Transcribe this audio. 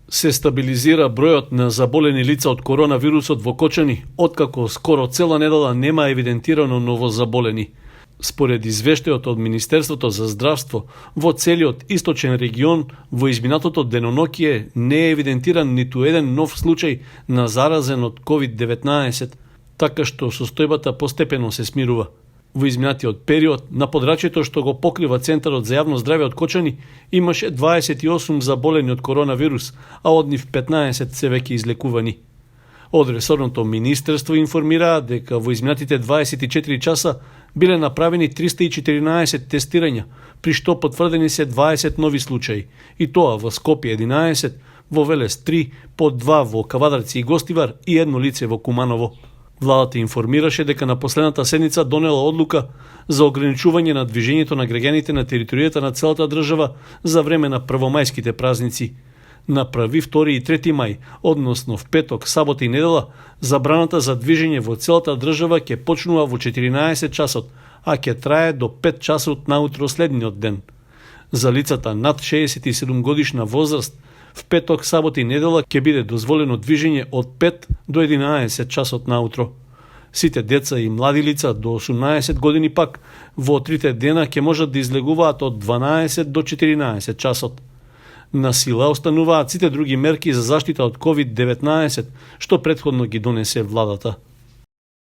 Се стабилизира бројот на заболени лица од коронавирусот во Кочани, откако скоро цела недела нема евидентирано новозаболени. Според извештајот од Министерството за здравство, во целиот источен регион во изминатото деноноќие не е евидентиран ниту еден нов случај на заразен од COVID-19, така што состојбата постепено се смирува. Во изминатиот период, на подрачјето што го покрива Центарот за јавно здравје од Кочани, имаше 28 заболени од коронавирус, а од нив 15 се веќе излекувани. Од ресорното министерство информираа дека во изминатите 24 часа биле направени 314 тестирања, при што потврдени се 20 нови случаи, и тоа во Скопје 11, во Велес 3, по 2 во Кавадарци и Гостивар и едно лице во Куманово. Владата информираше дека на последната седница донела одлука за ограничување на движењето на граѓаните на територијата на целата држава за време на првомајските празници. На 1, 2 и 3 мај, односно в петок, сабота и недела, забраната за движење во целата држава ќе почнува во 14 часот, а ќе трае до 5 часот наутро следниот ден. За лицата над 67 годишна возраст, в петок, сабота и недела ќе биде дозволено движење од 5 до 11 часот наутро. Сите деца и млади лица до 18 години пак во трите дена ќе можат да излегуваат од 12 до 14 часот. На сила остануваат сите други мерки за заштита од COVID-19, што претходно ги донесе владата.